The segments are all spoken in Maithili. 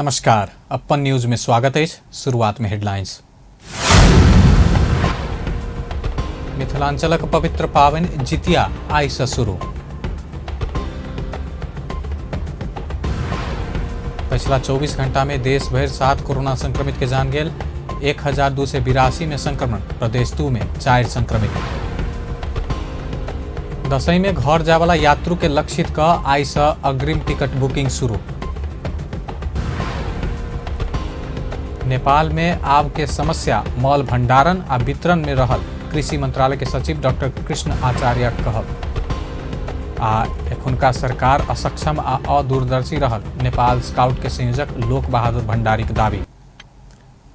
नमस्कार, अप्पन न्यूज में स्वागत अछि। शुरुआत में हेडलाइंस। मिथिलांचलक पवित्र पाबनि जितिया आइ से शुरू। पछिला 24 घंटा में देश भरि 7 कोरोना संक्रमित के जान गेल। 1282 में संक्रमण, प्रदेश 2 में 4 संक्रमित। दसई में घर जायवाला यात्रु के लक्षित क आइ से अग्रिम टिकट बुकिंग शुरू। नेपाल में आब के समस्या मल भंडारण आ वितरण में रहल कृषि मंत्रालय के सचिव डॉक्टर कृष्ण आचार्य कहब। आ एखुनका सरकार असक्षम आ अदूरदर्शी रहल नेपाल स्काउट के संयोजक लोक बहादुर भंडारी के दावी।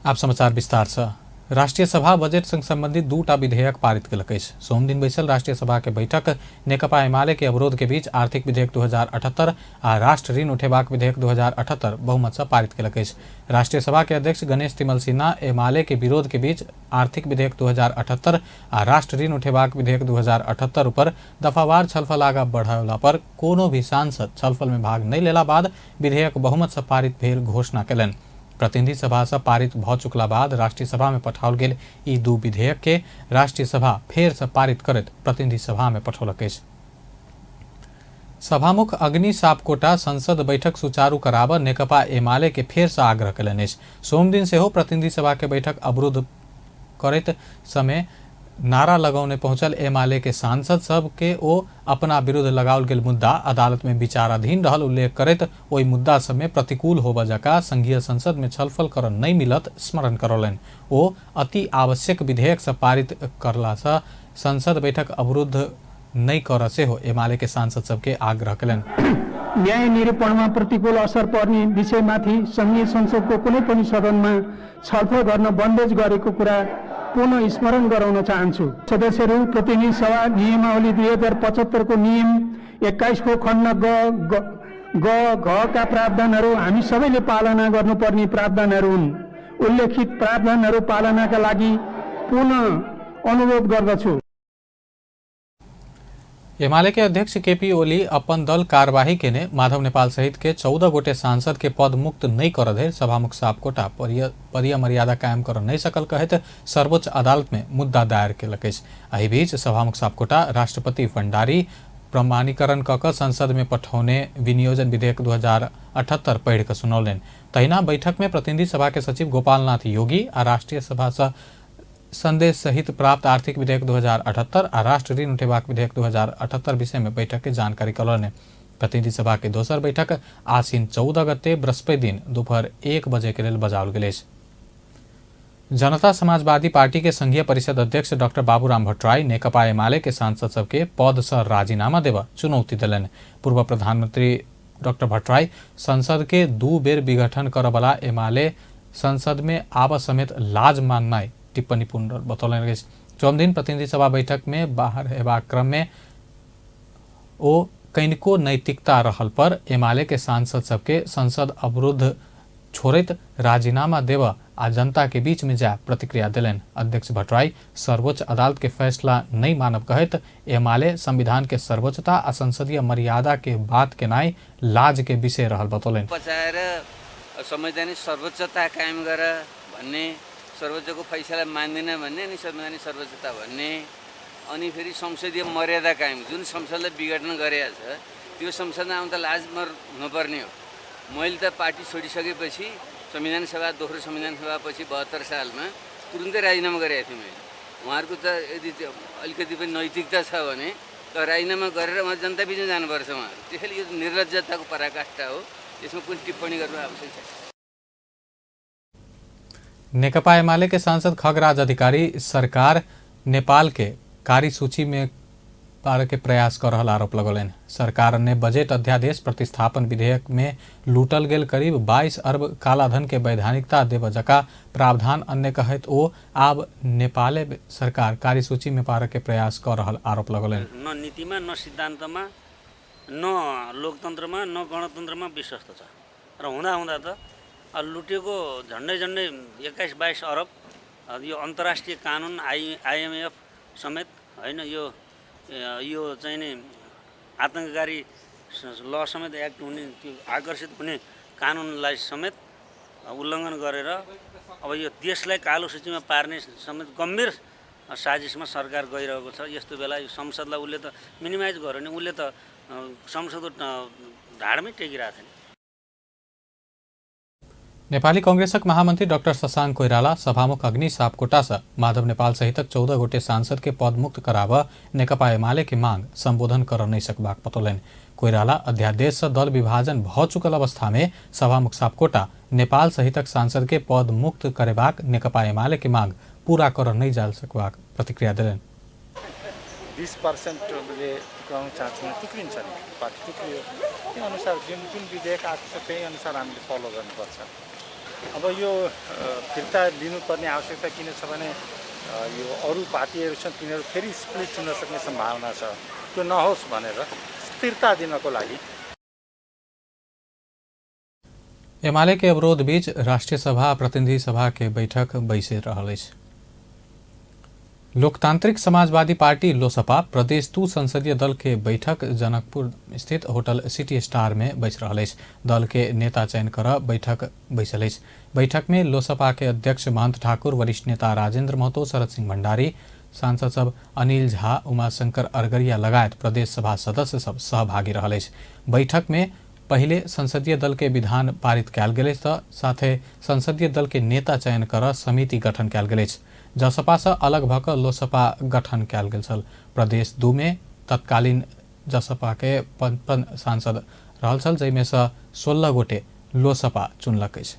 आप समाचार विस्तार से। राष्ट्रीय सभा बजट संग संबंधित दूटा विधेयक पारित केलक अछि। सोमदिन बैसल राष्ट्रीय सभा के बैठक नेकपा एमाले के अवरोध के बीच आर्थिक विधेयक 2078 आ राष्ट्र ऋण उठेबाक विधेयक 2078 बहुमत से पारित केलक अछि। राष्ट्रीय सभा के अध्यक्ष गणेश तिमल सिन्हा एमाले के विरोध के बीच आर्थिक विधेयक 2078 आ राष्ट्र ऋण उठेबाक विधेयक 2078 पर दफावार छलफल आगा बढ़ला पर कोनो भी सांसद छलफल में भाग नहीं लेला बाद विधेयक बहुमत से पारित भेल घोषणा केलनि। प्रतिनिधि सभा से पारित भ चुकला बाद राष्ट्रीय सभा में पठाओल गेल ई दू विधेयक के राष्ट्रीय सभा फेर से पारित करैत प्रतिनिधि सभा में पठौलक अछि। सभामुख अग्नि सापकोटा संसद बैठक सुचारू कराबऽ नेकपा एमाले के फेर से आग्रह केलनि अछि। सोमदिन सेहो प्रतिनिधि सभा के बैठक अवरुद्ध करैत समय नारा लगौने पहुंचल एमाले के सांसद सब के ओ अपना विरुद्ध लगाओल गेल मुद्दा अदालत में विचाराधीन रहल उल्लेख करैत ओहि मुद्दा सब में प्रतिकूल होबऽ जकाँ संघीय संसद में छलफल करऽ नहि मिलत स्मरण करौलनि। ओ अति आवश्यक विधेयक सब पारित करला से संसद बैठक अवरुद्ध नहि करऽ सेहो एमाले के सांसद सबके आग्रह केलनि। न्याय निरूपणमा प्रतिकूल असर पर्ने विषयमाथि संघीय संसदको कुनै पनि सदनमा छलफल गर्न बन्देज गरेको कुरा पुनः स्मरण गराउन चाहन्छु। सदस्यहरू, प्रतिनिधि सभा नियमावली 2075 को नियम 21 को खण्ड ग ग घ का प्रावधानहरू हामी सबैले पालना गर्नुपर्ने प्रावधानहरू हुन्। उल्लेखित प्रावधानहरू पालनाका लागि पुनः अनुरोध गर्दछु। एमाले के अध्यक्ष केपी ओली अपन दल कार्यवाही केने माधव नेपाल सहित के 14 गोटे सांसद के पद मुक्त नहीं कर धरि सभामुख सापकोटा पदीय मर्यादा कायम कर नहीं सकल कहैत सर्वोच्च अदालत में मुद्दा दायर केलक अछि। एहि बीच सभामुख सापकोटा राष्ट्रपति भंडारी प्रमाणीकरण क कऽ संसद में पठौने विनियोजन विधेयक 2078 पढ़ि कऽ सुनौलनि। तहिना बैठक में प्रतिनिधि सभा के सचिव गोपालनाथ योगी आ राष्ट्रीय सभा सँ संदेश सहित प्राप्त आर्थिक विधेयक 2078 आ राष्ट्र ऋण उठेबाक विधेयक 2078 विषय में बैठक के जानकारी करौलनि। प्रतिनिधि सभा के दोसर बैठक आसिन 14 गते बृहस्पति दिन दोपहर 1 बजे के लेल बजाओल गेल अछि। जनता समाजवादी पार्टी के संघीय परिषद अध्यक्ष डॉक्टर बाबूराम भट्टराई नेकपा एमाले के सांसद सबके पद से राजीनामा देबऽ चुनौती देलनि। पूर्व प्रधानमंत्री डॉक्टर भट्टराई संसद के 2 बेर विघटन करऽवला एमाले संसद में आबऽ समेत लाज माननाइ टिप्पणीपूर्ण बतौलनि अछि। सोमदिन प्रतिनिधि सभा बैठक में बाहर हेबाक क्रम में ओ कनिको नैतिकता रहल पर एमाले के सांसद सबके संसद अवरुद्ध छोड़ैत राजीनामा देबऽ आ जनता के बीच में जाय प्रतिक्रिया देलनि। अध्यक्ष भट्टराई सर्वोच्च अदालत के फैसला नहीं मानब कहैत एमाले संविधान के सर्वोच्चता आ संसदीय मर्यादा के बात केनाइ लाज के विषय रहल बतौलनि। बचाएर संवैधानिक सर्वोच्चता कायम गर भन्ने, सर्वोच्चको फैसला मान्दिन भन्ने अनि संवैधानिक सर्वोच्चता भन्ने, अनि फेरि संसदीय मर्यादा कायम, जुन संसदलाई विघटन गरेको छ त्यो संसदमा आउनु त लाजमर हुनुपर्ने हो। मैले त पार्टी छोडिसकेपछि संविधान सभा, दोस्रो संविधान सभापछि 72 सालमा तुरुन्तै राजीनामा गरेको थिएँ मैले। उहाँहरूको त यदि त्यो अलिकति पनि नैतिकता छ भने त राजीनामा गरेर उहाँ जनता बिचमा जानुपर्छ उहाँहरू। त्यसैले यो निर्लज्जताको पराकाष्ठा हो, यसमा कुनै टिप्पणी गर्नु आवश्यक छैन। नेकपा एमाले के सांसद खगराज अधिकारी सरकार नेपाल के कार्यसूची में पार के प्रयास कर रहल आरोप लगौलनि। सरकार ने बजट अध्यादेश प्रतिस्थापन विधेयक में लूटल गेल करीब 22 अरब कालाधन के वैधानिकता देबऽ जकाँ प्रावधान अन्य कहैत ओ आब नेपाले सरकार कार्यसूची में पार के प्रयास कर रहल आरोप लगौलनि। न नीतिमा, न सिद्धान्तमा, न लोकतन्त्रमा, न गणतन्त्रमा विश्वस्त छ र हुँदा हुँदा त लुटेको झन्डै झन्डै 21-22 अरब यो अन्तर्राष्ट्रिय कानुन आइएमएफ समेत होइन, यो चाहिँ नि आतङ्ककारी ल समेत एक्ट हुने, त्यो आकर्षित हुने कानुनलाई समेत उल्लङ्घन गरेर अब यो देशलाई कालो सूचीमा पार्ने समेत गम्भीर साजिसमा सरकार गइरहेको छ। यस्तो बेला यो संसदलाई उसले त मिनिमाइज गर्यो नि, उसले त संसदको ढाडमै टेकिरहेको थियो। नेपाली कांग्रेसक महामंत्री डॉक्टर शशांक कोइराला सभामुख अग्नि सापकोटा से माधव नेपाल सहितक 14 गोटे सांसद के पदमुक्त कराब नेकपा एमाले के मांग संबोधन कर नहीं सकबाक बतौलनि। कोइराला अध्यादेश से दल विभाजन भ चुकल अवस्था में सभामुख सापकोटा नेपाल सहितक सांसद के पद मुक्त करेबाक नेकपा एमाले के मांग पूरा कर नहीं जा सकबाक प्रतिक्रिया देलनि। 20%ले टुक्राउन चाहन्छ टुक्रिन्छ नि, पार्टी टुक्रियो। त्यो अनुसार जुन जुन विधेयक आएको छ त्यही अनुसार हामीले फलो गर्नुपर्छ। अब यो फिर्ता लिनुपर्ने आवश्यकता किन छ भने यो अरू पार्टीहरू छन् तिनीहरू फेरि स्प्लिट हुन सक्ने सम्भावना छ, त्यो नहोस् भनेर स्थिरता दिनको लागि। एमाले के अवरोध बीच राष्ट्रिय सभा प्रतिनिधि सभा के बैठक बैसि रहल अछि। लोकतांत्रिक समाजवादी पार्टी लोसपा प्रदेश 2 संसदीय दल के बैठक जनकपुर स्थित होटल सिटी स्टार में बैस रहल अछि। दल के नेता चयन कर बैठक बैसल अछि। बैठक में लोसपा के अध्यक्ष महंत ठाकुर, वरिष्ठ नेता राजेंद्र महतो, शरद सिंह भंडारी, सांसद सब अनिल झा, उमाशंकर अरगरिया लगायत प्रदेश सभा सदस्य सब सहभागी रहल अछि। बैठक में पहिले संसदीय दल के विधान पारित कयल गेल अछि त साथे संसदीय दल के नेता चयन कर समिति गठन कयल गेल अछि। जसपा से अलग भऽ कऽ लोसपा गठन कयल गेल छल। प्रदेश 2 में तत्कालीन जसपा के 55 सांसद रहल छल, जाहिमे से 16 गोटे लोसपा चुनलक अछि।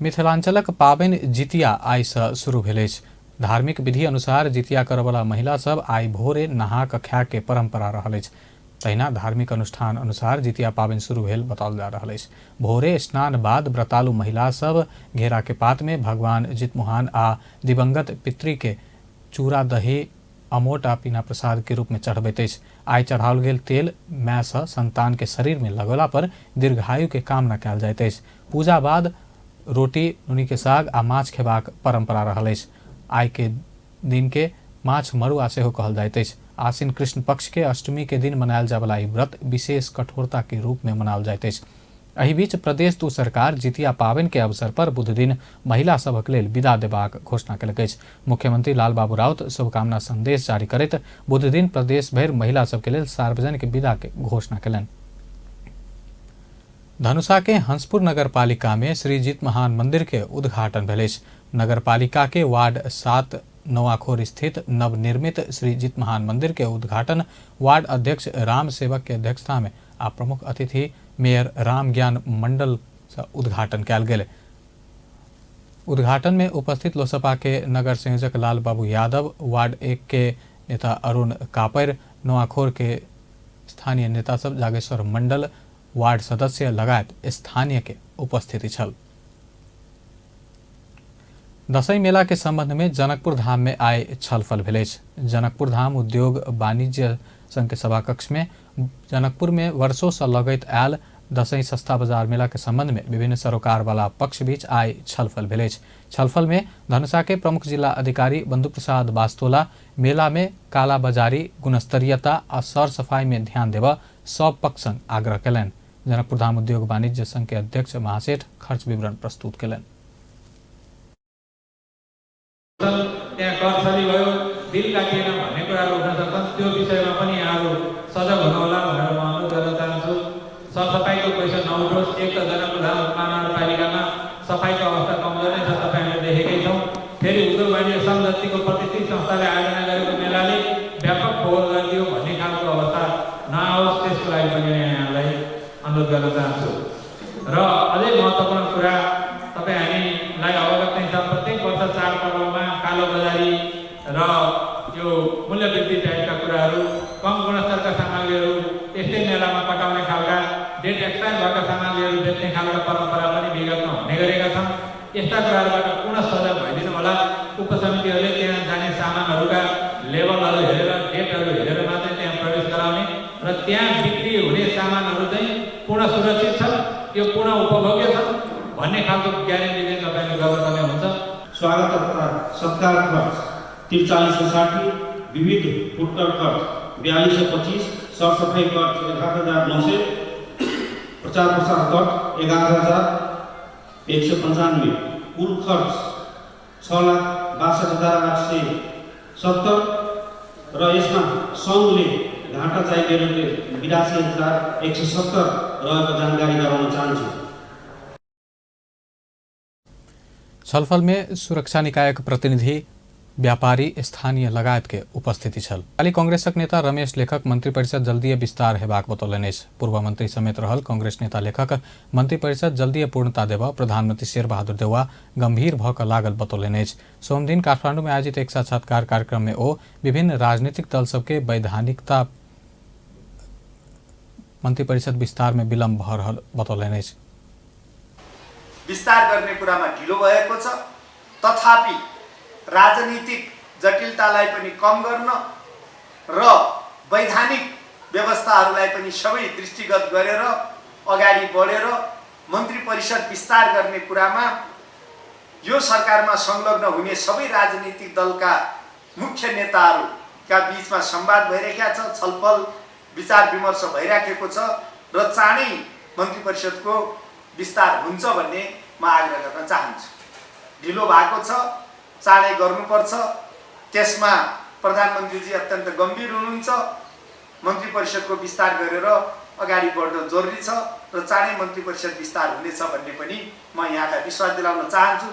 मिथिलांचलक पाबनि जितिया आइ से शुरू भेल अछि। धार्मिक विधि अनुसार जितिया करऽवला महिला सब आइ भोरे नहा कऽ खाय के परंपरा रहल अछि। तहिना धार्मिक अनुष्ठान अनुसार जितिया पाबनि शुरू भेल बताओल जा रहल अछि। भोरे स्नान बाद व्रतालु महिला सब घेरा के पात में भगवान जितमुहान आ दिवंगत पितृ के चूड़ा दही अमोट आ पीना प्रसाद के रूप में चढ़बैत अछि। आइ चढ़ाओल गेल तेल माय सँ संतान के शरीर में लगौला पर दीर्घायु के कामना कयल जाइत अछि। पूजा बाद रोटी, नूनी के साग आ माछ खेबाक परंपरा रहल अछि। आइ के दिन के माछ मरुआ सेहो कहल जाइत अछि। आश्विन कृष्ण पक्ष के अष्टमी के दिन मनायल जायवला ई व्रत विशेष कठोरता के रूप में मनायल जाइत अछि। एहि बीच प्रदेश 2 सरकार जितिया पाबनि के अवसर पर बुधदिन महिला सभक लेल विदा देबाक घोषणा केलक अछि। मुख्यमंत्री लालबाबू राउत शुभकामना संदेश जारी करैत बुधदिन प्रदेश भरि महिला सबके लेल सार्वजनिक विदा के घोषणा केलनि। धनुषा के हंसपुर नगरपालिका में श्री जितमहान मंदिर के उद्घाटन भेल अछि। नगरपालिका के वार्ड 7 नवाखोर स्थित नवनिर्मित श्री जितमहान मंदिर के उद्घाटन वार्ड अध्यक्ष राम सेवक के अध्यक्षता में आ प्रमुख अतिथि मेयर राम ज्ञान मंडल से उद्घाटन कयल गेल। उद्घाटन में उपस्थित लोसपा के नगर संयोजक लाल बाबू यादव, वार्ड 1 के नेता अरुण कापर, नवाखोर के स्थानीय नेता सब जागेश्वर मंडल, वार्ड सदस्य लगायत स्थानीय के उपस्थिति छल। दसैँ मेला के संबंध में जनकपुर धाम में आइ छलफल भेल अछि। जनकपुर धाम उद्योग वाणिज्य संघ के सभा कक्ष में जनकपुर में वर्षों से लगैत आयल दसैँ सस्ता बाजार मेला के संबंध में विभिन्न सरोकार वाला पक्ष बीच आइ छलफल भेल अछि। छलफल में धनुषा के प्रमुख जिला अधिकारी बंधु प्रसाद बास्तोला मेला में कालाबाजारी, गुणस्तरीयता आ सर सफाई में ध्यान देबऽ सब पक्ष संग आग्रह कयलनि। जनकपुर धाम उद्योग वाणिज्य संघ के अध्यक्ष महासेठ खर्च विवरण प्रस्तुत कयलनि। त्यहाँ कर छली भयो, बिल काटिएन भन्ने कुराहरू उठ्न सक्छन्। त्यो विषयमा पनि यहाँहरू सजग हुनुहोला भनेर म अनुरोध गर्न चाहन्छु। सरसफाइको पैसा नउठोस्। एक त जनकपुर धाम महानगरपालिकामा सफाइको अवस्था कमजोर नै छ, तपाईँहरूले देखेकै छौँ। फेरि उद्योग वाणिज्य सङ्घ जतिको प्रतिष्ठित संस्थाले आयोजना गरेको मेलाले व्यापक फोहोर गरिदियो भन्ने खालको अवस्था नआओस्, त्यसको लागि पनि यहाँहरूलाई अनुरोध गर्न चाहन्छु। र अझै महत्त्वपूर्ण कुरा तपाईँ हामीलाई अवगत नै छ, प्रत्येक वर्ष चाडपर्वमा कालोबजारी र यो मूल्यवृद्धि टाइपका कुराहरू, कम गुणस्तरका सामग्रीहरू यस्तै मेलामा पटाउने खालका, डेट एक्सपायर भएका सामग्रीहरू बेच्ने खालका परम्परा पनि विगतमा हुने गरेका छन्। यस्ता कुराहरूबाट पूर्ण सजग भइदिनु होला। उपसमितिहरूले त्यहाँ जाने सामानहरूका लेबलहरू हेरेर, डेटहरू हेरेर मात्रै त्यहाँ प्रवेश गराउने र त्यहाँ बिक्री हुने सामानहरू चाहिँ पूर्ण सुरक्षित छन्, यो पूर्ण उपभोग्य छन् भन्ने खालको ग्यारेन्टी चाहिँ तपाईँले गर्नुपर्ने हुन्छ। स्वागत तथा सत्कार खर्च 4360, विविध फुटकर खर्च 4225, सरसफाइ खर्च 11,900, प्रचार प्रसार खर्च 11,195, कुल खर्च 6,62,870 र यसमा सङ्घले घाटा चाहिँ 82,170 रहेको जानकारी गराउन चाहन्छु। छलफल में सुरक्षा निकायक प्रतिनिधि, व्यापारी, स्थानीय लगायत के उपस्थिति छल। नेपाली कांग्रेसक नेता रमेश लेखक मंत्रिपरिषद जल्दीय विस्तार हेबाक बतौलनि अछि। पूर्व मंत्री समेत रहल कांग्रेस नेता लेखक मंत्रिपरिषद जल्दीय पूर्णता देबऽ प्रधानमंत्री शेरबहादुर देउवा गंभीर भऽ कऽ लागल बतौलनि अछि। सोमदिन काठमांडू में आयोजित एक साक्षात्कार कार्यक्रम में ओ विभिन्न राजनीतिक दल सबके वैधानिकता मंत्रिपरिषद विस्तार में विलम्ब भऽ रहल बतौलनि अछि। विस्तार गर्ने कुरामा ढिलो भएको छ, तथापि राजनीतिक जटिलतालाई पनि कम गर्न र वैधानिक व्यवस्थाहरूलाई पनि सबै दृष्टिगत गरेर अगाडि बढेर मन्त्री परिषद विस्तार गर्ने कुरामा यो सरकारमा संलग्न हुने सबै राजनीतिक दलका मुख्य नेताहरूका बीचमा संवाद भइरहेको छ, छलफल विचार विमर्श भइराखेको छ र चाँडै मन्त्री परिषदको विस्तार हुन्छ भन्ने म आग्रह गर्न चाहन्छु। ढिलो भएको छ, चाँडै गर्नुपर्छ। त्यसमा प्रधानमन्त्रीजी अत्यन्त गम्भीर हुनुहुन्छ। मन्त्री परिषदको विस्तार गरेर अगाडि बढ्न जरुरी छ र चाँडै मन्त्री परिषद विस्तार हुनेछ भन्ने पनि म यहाँलाई विश्वास दिलाउन चाहन्छु।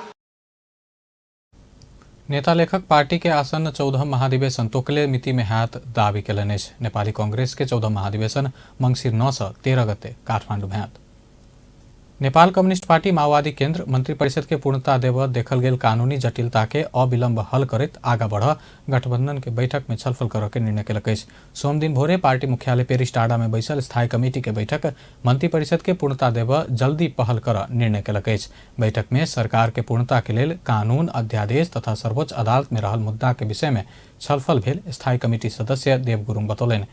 नेता लेखक पार्टी के आसन्न 14 महाधिवेशन तोकले मिति में हात दावी केलनि अछि। नेपाली कांग्रेस के 14 महाधिवेशन मंगसिर 9 से 13 गते काठमांडू में हात। नेपाल कम्युनिस्ट पार्टी माओवादी केंद्र मंत्रिपरिषद के पूर्णता देव देखल गेल कानूनी जटिलता के अविलंब हल करैत आगा बढ़ गठबंधन के बैठक में छलफल करऽ के निर्णय केलक अछि। सोमदिन भोरे पार्टी मुख्यालय पेरिस टाडा में बैसल स्थायी कमिटी के बैठक मंत्रिपरिषद के पूर्णता देव जल्दी पहल कर निर्णय केलक अछि। बैठक में सरकार के पूर्णता के लेल कानून, अध्यादेश तथा सर्वोच्च अदालत में रहल मुद्दा के विषय में छलफल भेल स्थायी कमिटी सदस्य देव गुरुङ बतौलनि।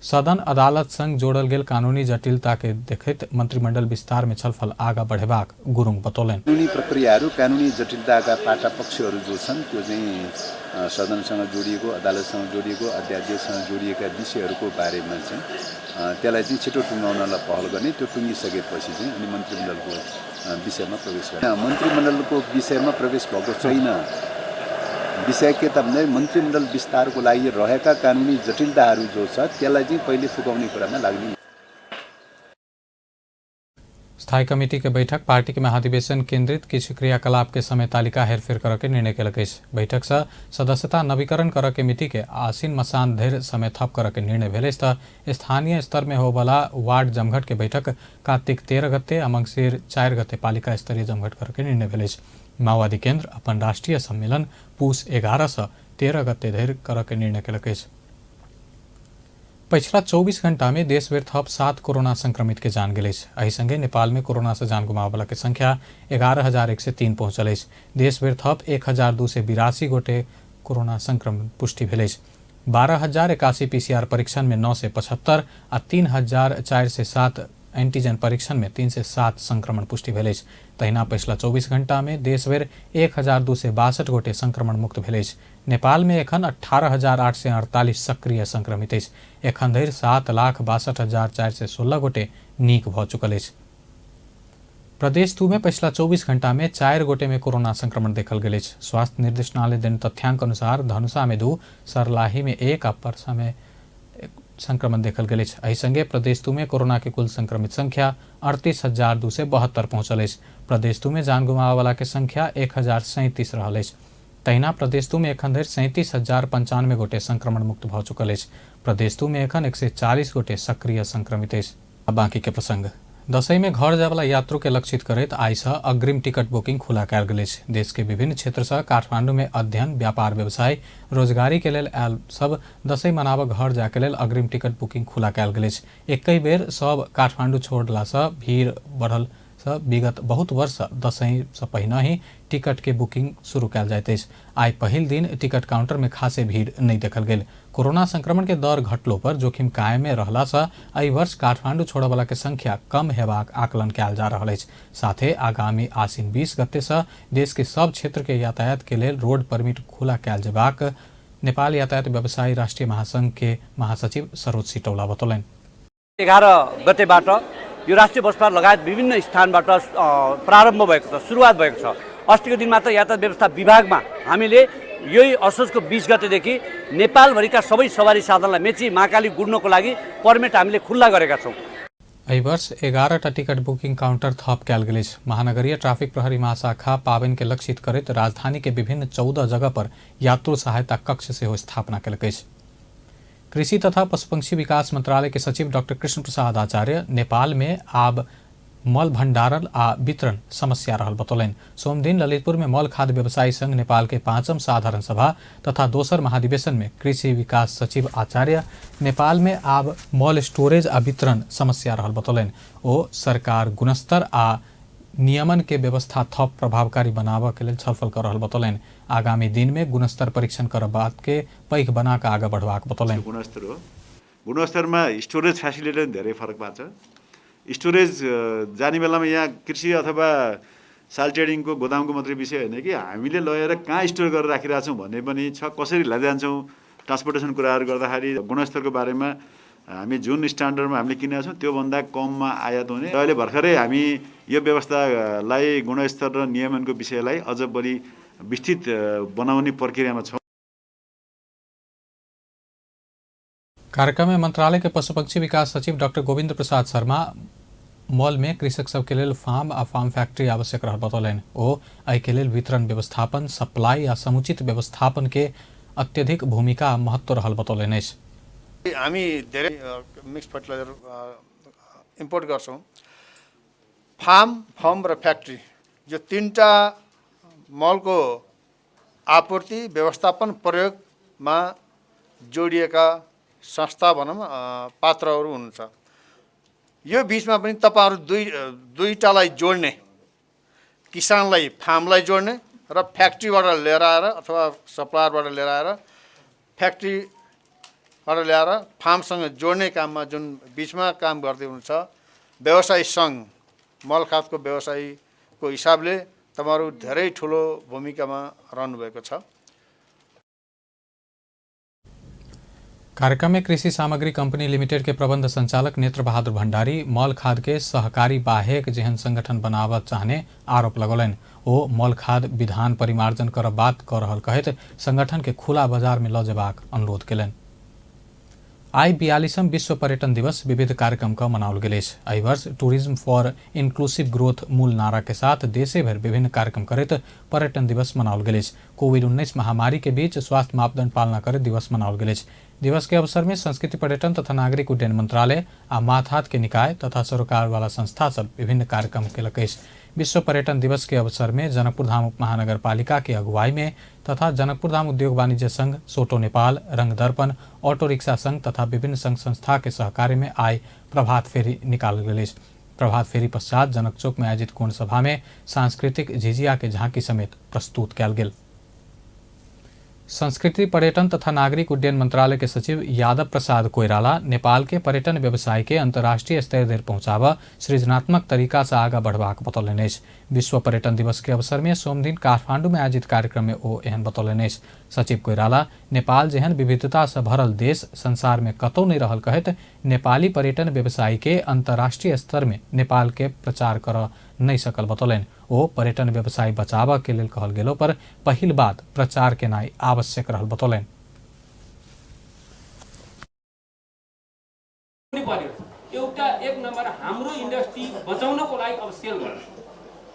सदन अदालत संग जोड़ल गेल कानूनी जटिलता के देखैत मंत्रिमंडल विस्तार में छलफल आगा बढ़ेबाक गुरुङ बतौलनि। कानूनी प्रक्रियाहरू, कानूनी जटिलताका पाटा पक्षहरू जो छन् त्यो चाहिँ सदनसँग जोडिएको, अदालतसँग जोडिएको, अध्यादेशसँग जोडिएका विषयहरूको बारेमा चाहिँ त्यसलाई चाहिँ छिटो टुङ्गाउनलाई पहल गर्ने, त्यो टुङ्गिसकेपछि चाहिँ अनि मन्त्रीमण्डलको विषयमा प्रवेश गर्ने। मन्त्रीमण्डलको विषयमा प्रवेश भएको छैन। विषय के त भन्दा मन्त्रीमण्डल विस्तारको लागि रहेका कानुनी जटिलताहरू जो छ त्यसलाई चाहिँ पहिले फुकाउने कुरामा लाग्ने। स्थायी कमिटी के बैठक पार्टी के महाधिवेशन केंद्रित किछु क्रियाकलाप के समय तालिका हेरफेर करऽ के निर्णय केलक अछि। बैठक से सदस्यता नवीकरण करऽ के मिति के आसिन मसान धरि समय थप करऽ के निर्णय भेल अछि त स्थानीय स्तर में होबला वार्ड जमघट के बैठक कार्तिक 13 गते आ मंगसिर 4 गते पालिका स्तरीय जमघट करऽ के निर्णय भेल अछि। माओवादी केंद्र अपन राष्ट्रीय सम्मेलन पूस 11 से 13 गते धरि करऽ के निर्णय केलक अछि। पछिला 24 घंटा में देशभरि थप 7 कोरोना संक्रमित के जान गेल अछि। एहि संगे नेपाल में कोरोना से जान गुमाबला के संख्या 11,103 पहुंचल अछि। देशभरि थप 1,282 गोटे कोरोना संक्रमण पुष्टि भेल अछि। 12,081 पीसीआर परीक्षण में 975 आ 3,407 एंटीजन परीक्षण में 307 संक्रमण पुष्टि भेल अछि। तहिना पछिला 24 घंटा में देशभरि 1,262 गोटे संक्रमण मुक्त भेल अछि। नेपाल में एखन 18,848 सक्रिय संक्रमित अछि। एखन धरि 7,62,416 गोटे नीक भऽ चुकल अछि। प्रदेश 2 में पछिला 24 घंटा में 4 गोटे में कोरोना संक्रमण देखल गेल अछि। स्वास्थ्य निर्देशनालय देने तथ्यांक अनुसार धनुषा में 2, सरलाही में 1 आ परसा में संक्रमण देखल गेल अछि। एहि संगे प्रदेश 2 में कोरोना के कुल संक्रमित संख्या 38,272 पहुंचल अछि। प्रदेश 2 में जान गुमाबयवला के संख्या 1,037 रहल अछि। तहिना प्रदेश 2 में एखन धरि 37,095 गोटे संक्रमण मुक्त भऽ चुकल अछि। प्रदेश 2 में एखन 140 गोटे सक्रिय संक्रमित अछि। अब बाकी के प्रसंग। दसैँ में घर जायवला यात्रु के लक्षित करैत आइ सँ अग्रिम टिकट बुकिंग खुला कयल गेल अछि। देश के विभिन्न क्षेत्र सँ काठमांडू में अध्ययन, व्यापार, व्यवसाय, रोजगारी के लेल आयल सब दसैँ मनाबऽ घर जाय के लेल अग्रिम टिकट बुकिंग खुला कयल गेल अछि। एकहि बेर सब काठमांडू छोड़ला सँ भीड़ बढ़ल सँ विगत बहुत वर्ष दसैँ सँ पहिने ही टिकट के बुकिंग शुरू कयल जाइत अछि। आइ पहिल दिन टिकट काउंटर में खासे भीड़ नहि देखल गेल। कोरोना संक्रमण के दर घटलो पर जोखिम कायमे रहला सँ एहि वर्ष काठमांडू छोड़यवला के संख्या कम हेबाक आकलन कयल जा रहल अछि। साथे आगामी आसिन 20 गते सँ देश के सब क्षेत्र के यातायात के लेल रोड परमिट खुला कयल जेबाक नेपाल यातायात व्यवसायी राष्ट्रीय महासंघ के महासचिव सरोज सिटौला बतौलनि। 11 गतेबाट यो राष्ट्रिय बस पार्क लगायत विभिन्न स्थानबाट प्रारम्भ भएको छ, सुरुवात भएको छ। अस्तिको दिन मात्र यातायात व्यवस्था विभागमा हामीले यही असोजको 20 गतेदेखि नेपालभरिका सबै सवारी साधनलाई मेची महाकाली गुड्नको लागि पर्मिट हामीले खुल्ला गरेका छौँ। एहि वर्ष 11टा टिकट बुकिंग काउंटर थप कयल गेल अछि। महानगरीय ट्रैफिक प्रहरी महाशाखा पाबनि के लक्षित करैत राजधानी के विभिन्न 14 जगह पर यात्रु सहायता कक्ष सेहो स्थापना केलक अछि। कृषि तथा पशुपक्षी विकास मंत्रालय के सचिव डॉक्टर कृष्ण प्रसाद आचार्य नेपाल में आब मल भंडारण आ वितरण समस्या रहल बतौलनि। सोमदिन ललितपुर में मल खाद व्यवसायी संघ नेपाल के 5म साधारण सभा तथा दोसर महाधिवेशन में कृषि विकास सचिव आचार्य नेपाल में आब मल स्टोरेज आ वितरण समस्या रहल बतौलनि। ओ सरकार गुणस्तर आ नियमन के व्यवस्था थप प्रभावकारी बनाबऽ के लेल छलफल कर रहल बतौलनि। आगामी दिन में गुणस्तर परीक्षण कर बात के पैघ बना कऽ आगा बढ़बाक बतौलनि। गुणस्तर हो, गुणस्तरमा स्टोरेज फेसिलिटी धेरै फरक पार्छ। स्टोरेज जाने बेलामा यहाँ कृषि अथवा साल ट्रेडिङको गोदामको मात्रै विषय होइन कि हामीले लगेर कहाँ स्टोर गरेर राखिरहेछौँ भन्ने पनि छ, कसरी लैजान्छौँ, ट्रान्सपोर्टेसन कुराहरू गर्दाखेरि गुणस्तरको बारेमा हामी जुन स्ट्यान्डर्डमा हामीले किनेका छौँ त्योभन्दा कममा आयात हुने। अहिले भर्खरै हामी यो व्यवस्थालाई गुणस्तर र नियमनको विषयलाई अझ बढी विस्तृत बनाउने प्रक्रियामा छौँ। कार्यक्रम में मंत्रालय के पशुपक्षी विकास सचिव डॉक्टर गोविंद प्रसाद शर्मा मॉल में कृषक सबके लेल फार्म आ फार्म फैक्ट्री आवश्यक रहल बतौलनि। ओ एहिके लेल वितरण व्यवस्थापन, सप्लाई आ समुचित व्यवस्थापन के अत्यधिक भूमिका महत्व रहल बतौलनि अछि। हामी धेरै मिक्स फर्टिलाइजर इम्पोर्ट गर्छौँ। फार्म र फ्याक्ट्री यो तिनवटा मलको आपूर्ति, व्यवस्थापन, प्रयोगमा जोडिएका संस्था भनौँ पात्रहरू हुनुहुन्छ। यो बिचमा पनि तपाईँहरू दुईटालाई जोड्ने, किसानलाई फार्मलाई जोड्ने र फ्याक्ट्रीबाट लिएर आएर अथवा सप्लायरबाट लिएर आएर फ्याक्ट्रीबाट ल्याएर फार्मसँग जोड्ने काममा जुन बिचमा काम गर्दै हुनुहुन्छ व्यवसायी सङ्घ, मलखादको व्यवसायीको हिसाबले तपाईँहरू धेरै ठुलो भूमिकामा रहनुभएको छ। कार्यक्रम में कृषि सामग्री कंपनी लिमिटेड के प्रबंध संचालक नेत्र बहादुर भंडारी मल खाद के सहकारी बाहेक जेहन संगठन बनाबऽ चाहने आरोप लगौलनि। ओ मल खाद विधान परिमार्जन कर बात कऽ रहल कहैत संगठन के खुला बाजार में लऽ जेबाक अनुरोध केलनि। आइ 42म विश्व पर्यटन दिवस विविध कार्यक्रम का मनाओल गेल अछि। एहि वर्ष टूरिज्म फॉर इंक्लूसिव ग्रोथ मूल नारा के साथ देशे भरि विभिन्न कार्यक्रम करैत पर्यटन दिवस मनाओल गेल अछि। कोविड-19 महामारी के बीच स्वास्थ्य मापदंड पालना करैत दिवस मनाओल गेल अछि। दिवस के अवसर में संस्कृति, पर्यटन तथा नागरिक उड्डयन मंत्रालय आ माथात के निकाय तथा सरोकार वाला संस्था सब विभिन्न कार्यक्रम केलक अछि। विश्व पर्यटन दिवस के अवसर में जनकपुरधाम उपमहानगरपालिका के अगुवाई में तथा जनकपुरधाम उद्योग वाणिज्य संघ, सोटो नेपाल, रंगदर्पण, ऑटो रिक्शा संघ तथा विभिन्न संघ संस्था के सहकार्य में आइ प्रभात फेरी निकालल गेल अछि। प्रभात फेरी पश्चात जनक चौक में आयोजित कोण सभा में सांस्कृतिक झिझिया के झांकी समेत प्रस्तुत कयल गेल। संस्कृति, पर्यटन तथा नागरिक उड्डयन मंत्रालय के सचिव यादव प्रसाद कोइराला नेपाल के पर्यटन व्यवसाय के अंतर्राष्ट्रीय स्तर धरि पहुँचाबऽ सृजनात्मक तरीका से आगा बढ़बाक बतौलनि अछि। विश्व पर्यटन दिवस के अवसर में सोमदिन काठमांडू में आयोजित कार्यक्रम में ओ एहन बतौलनि अछि। सचिव कोइराला नेपाल जेहन विविधता से भरल देश संसार में कतौ नहि रहल कहैत नेपाली पर्यटन व्यवसाय के अंतर्राष्ट्रीय स्तर में नेपाल के प्रचार करऽ नहि सकल बतौलनि। ओ पर्यटन व्यवसाय बचाबऽ के लेल कहल गेलो पर पहिल बात प्रचार केनाइ आवश्यक रहल बतौलनि। एउटा एक नम्बर हाम्रो इन्डस्ट्री बचाउनको लागि अब सेल गर्नु,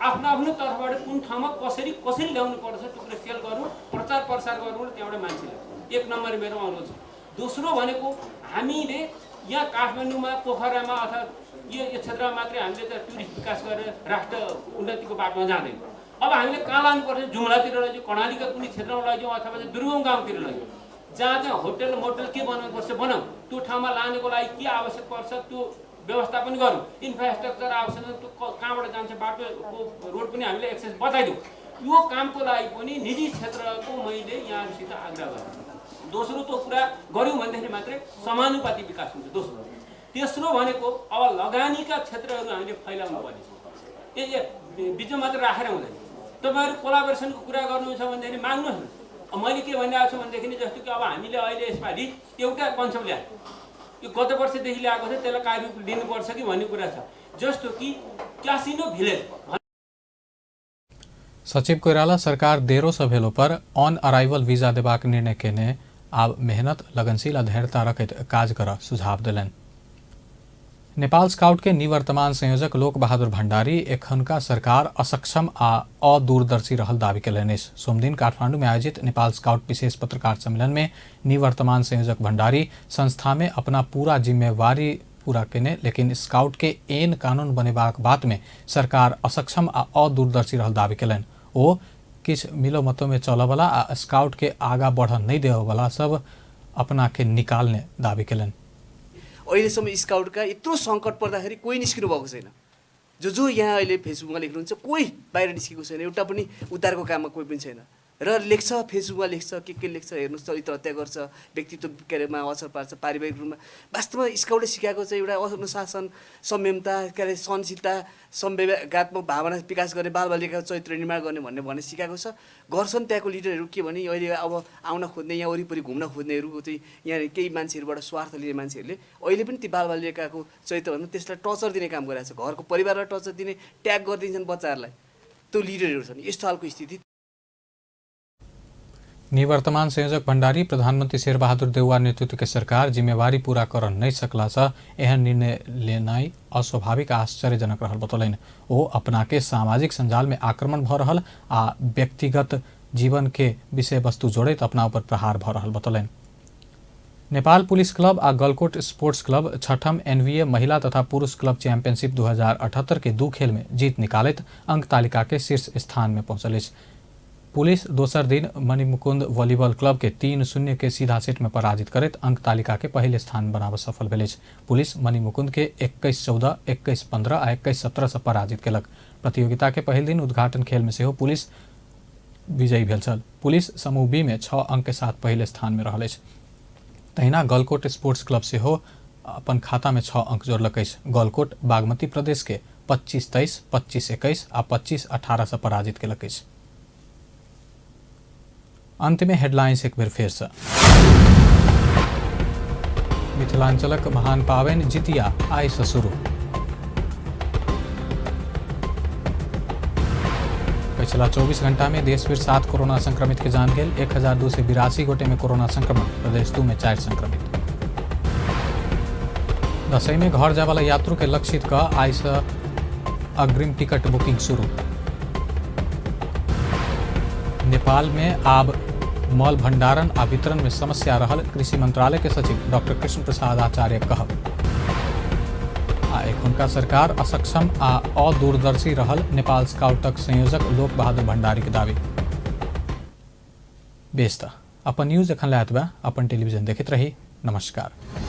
आफ्नो आफ्नो तर्फबाट कुन ठाउँमा कसरी कसरी ल्याउनु पर्छ त्यो कुरा सेल गर्नु, प्रचार प्रसार गर्नु र त्यहाँबाट मान्छेले एक नम्बर मेरो अनुरोध छ। दोस्रो भनेको हामीले यहाँ काठमाडौँमा, पोखरामा अथवा यो क्षेत्रमा मात्रै हामीले त टुरिस्ट विकास गरेर राष्ट्र उन्नतिको बाटोमा जाँदैन। अब हामीले कहाँ लानुपर्छ? जुम्लातिर लैजाउँ, कर्णालीका कुनै क्षेत्रमा लैजाउँ अथवा चाहिँ दुर्गम गाउँतिर लैजाउँ, जहाँ चाहिँ होटल मोटल के बनाउनुपर्छ बनाऊ। त्यो ठाउँमा लानुको लागि के आवश्यक पर्छ त्यो व्यवस्थापन गरौँ। इन्फ्रास्ट्रक्चर आवश्यक त्यो कहाँबाट जान्छ बाटोको रोड पनि हामीले एक्सेस बताइदिउँ। यो कामको लागि पनि निजी क्षेत्रको मैले यहाँहरूसित आग्रह गरेँ। दोस्रो त्यो कुरा गऱ्यौँ भनेदेखि मात्रै समानुपातिक विकास हुन्छ। दोस्रो तेस्रो भनेको अब लगानीका क्षेत्रहरू हामीले फैलाउनु पर्ने छ। ए बिचमा मात्र राखेर हुँदैन। तपाईँहरू कोलाबोरेसनको कुरा गर्नुहुन्छ भनेदेखि माग्नुहोस् न। मैले के भनिरहेको छु भनेदेखि जस्तो कि अब हामीले अहिले यसपालि एउटा कन्सेप्ट ल्यायौँ, यो गत वर्षदेखि ल्याएको थियो, त्यसलाई कार्यरूप लिनुपर्छ कि भन्ने कुरा छ। जस्तो कि क्यासिनो भिलेज। सचिव कोइराला सरकार देरो से भेलो पर ऑन अराइवल वीजा देबाक निर्णय केने आब मेहनत, लगनशील आ धैर्यता रखैत काज कर सुझाव देलनि। नेपाल स्काउट के निवर्तमान संयोजक लोक बहादुर भंडारी एखनका सरकार असक्षम आ अदूरदर्शी रहल दावी केलनि अछि। सोमदिन काठमांडू में आयोजित नेपाल स्काउट विशेष पत्रकार सम्मेलन में निवर्तमान संयोजक भंडारी संस्था में अपना पूरा जिम्मेवारी पूरा केने, लेकिन स्काउट के एन कानून बनेबाक बात में सरकार असक्षम आ अदूरदर्शी रहल दावी केलनि। ओ किछु मिलो मतो में चलऽवला आ स्काउट के आगा बढ़ नहीं देवला सब अपना के निकालने दावी केलनि। अहिलेसम्म स्काउटका यत्रो सङ्कट पर्दाखेरि कोही निस्किनु भएको छैन। जो जो यहाँ अहिले फेसबुकमा लेख्नुहुन्छ कोही बाहिर निस्केको छैन, एउटा पनि उद्धारको काममा कोही पनि छैन। र लेख्छ, फेसबुकमा लेख्छ, के लेख्छ हेर्नुहोस्, चरित्र हत्या गर्छ, व्यक्तित्व के अरेमा असर पार्छ, पारिवारिक रूपमा। वास्तवमा स्काउटले सिकाएको चाहिँ एउटा अनुशासन, संयमता, के अरे सहनशीलता, संवेगात्मक भावना विकास गर्ने, बालबालिकाको चरित्र निर्माण गर्ने भन्ने भन्ने सिकाएको छ। गर्छन् त्यहाँको लिडरहरू के भने अहिले अब आउन खोज्ने, यहाँ वरिपरि घुम्न खोज्नेहरू चाहिँ यहाँ केही मान्छेहरूबाट स्वार्थ लिने मान्छेहरूले अहिले पनि ती बालबालिकाको चरित्र भन्दा त्यसलाई टर्चर दिने काम गरिरहेको छ। घरको परिवारलाई टर्चर दिने, ट्याग गरिदिन्छन् बच्चाहरूलाई, त्यो लिडरहरू छन्। यस्तो खालको स्थिति। निवर्तमान संयोजक भंडारी प्रधानमंत्री शेरबहादुर देउवा नेतृत्व के सरकार जिम्मेवारी पूरा कर नहीं सकला से एहन निर्णय लेनाइ अस्वाभाविक आश्चर्यजनक रहल बतौलनि। ओ अपना के सामाजिक संजाल में आक्रमण भ रहल आ व्यक्तिगत जीवन के विषय वस्तु जोड़ैत अपना ऊपर प्रहार भ रहल बतौलनि। नेपाल पुलिस क्लब आ गलकोट स्पोर्ट्स क्लब छठम एनवीए महिला तथा पुरुष क्लब चैंपियनशिप 2078 के 2 खेल में जीत निकालैत अंक तालिका के शीर्ष स्थान में पहुंचल अछि। पुलिस दोसर दिन मणिमुकुंद वॉलीबॉल क्लब के 3-0 के सीधा सेट में पराजित करैत अंक तालिका के पहले स्थान बनाबऽ सफल भेल अछि। पुलिस मणिमुकुंद के 21-14, 21-15 आ 21-17 से पराजित केलक। प्रतियोगिता के पहिल दिन उद्घाटन खेल में सेहो पुलिस विजयी भेल छल। पुलिस समूह बी में 6 अंक के साथ पहले स्थान में रहल अछि। तहिना गलकोट स्पोर्ट्स क्लब सेहो अपन खाता में 6 अंक जोड़लक अछि। गलकोट बागमती प्रदेश के 25-23, 25-21 आ 25-18 से पराजित केलक अछि। अंत में हेडलाइंस एक बेर फेर से। मिथिलांचलक महान पावन जितिया आइ से शुरू। पिछला 24 घंटा में देश भर 7 कोरोना संक्रमित के जान गेल। 1282 गोटे में कोरोना संक्रमण, प्रदेश 2 में 4 संक्रमित। दसई में घर जाए वाला यात्रु के लक्षित क आइ से अग्रिम टिकट बुकिंग शुरू। नेपाल में आब मल भंडारण आ वितरण में समस्या रहल कृषि मंत्रालय के सचिव डॉक्टर कृष्ण प्रसाद आचार्य कहब। आ एखुनका सरकार असक्षम आ अदूरदर्शी रहल नेपाल स्काउटक संयोजक लोक बहादुर भंडारी के दावी। बेस त अपन न्यूज एखन लए एतबे। अपन टेलीविजन देखैत रही। नमस्कार।